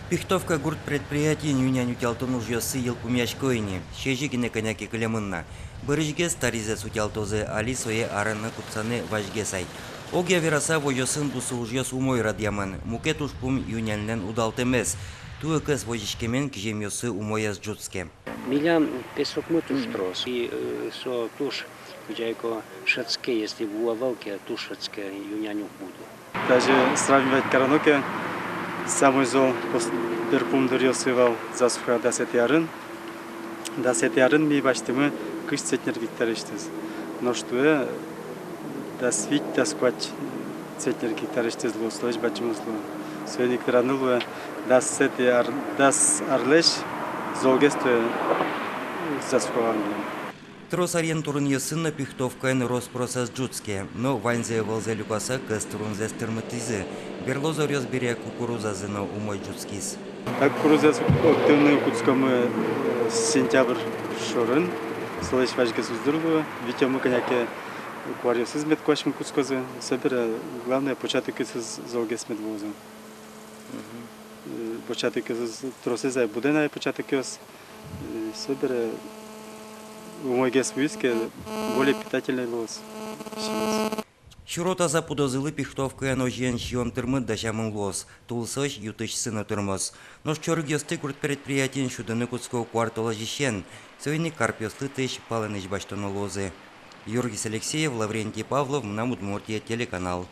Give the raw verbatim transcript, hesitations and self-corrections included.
Пихтовка гурт предприятиын ю-нянь утялтон ужъёссы йылпумъясько ини. Сезьы гинэ кӧня ке кылемын на. Бӧрысьгес таризэс утялтозы, али сое араны-кутсаны вазьгес ай. Огъя вераса, возёсын бусы ужъёс умой радъямын. Мукет ужпум — ю-няньлэн удалтэмез. Туэ кӧс возиськемен киземъёссы умоез ӝутске. Милям песокмы туж трос. И, э, со туж, кудзэ ке но, шӧдске, если ву ӧвӧл ке, туж шӧдске, ю-нянь уг буды. Даже сравнивать кароно ке, самой зол пос-, берпум дыръёсы вал засуха дасэтӥ арын. Дасэтӥ арын ми басьтӥмы кызь центнер гектарысьтыз. Нош туэ дас вить, дас куать центнер гектарысьтыз луоз, солэсь бадӟымез луэ. Соин ик вераны луэ, дасэтӥ ар-, дас арлэсь золгес туэ засуха вал ни. Трос аръем турынъёсын но Пихтовкаын рос-прос ӧз ӝутске, но ваньзэ-вылзэ люкаса кӧс турынзэс тырмытӥзы. Берло зоръёс бере кукурузазы но умой ӝутскиз. Так, кукурузаез октыны кутскомы, э, сентябрь шорын, солэсь вазьгес уз дыр луы, витёмы кӧня ке куаръёсыз, мед куасьмы кутскозы. Собере, главное, початокъёсыз золгес мед луозы. Мгм. Э, початокъёсыз тросэз ай будэ на ай початокъёс. Э, собере умойгес вуиз ке, более питательный луоз силос. Сюро таза пудозылы Пихтовкаын озьыен сиён тырмыт дасямын луоз, тулысозь ю-тысьсы но тырмоз. Нош чорыгъёсты гурт предприятиын сюдыны кутско куартолэзьысен. Соин ик карпъёслы тысь палэнысь басьтоно луозы. Юргис Алексеев, Лаврентий Павлов, «Мынам Удмуртие» телеканал.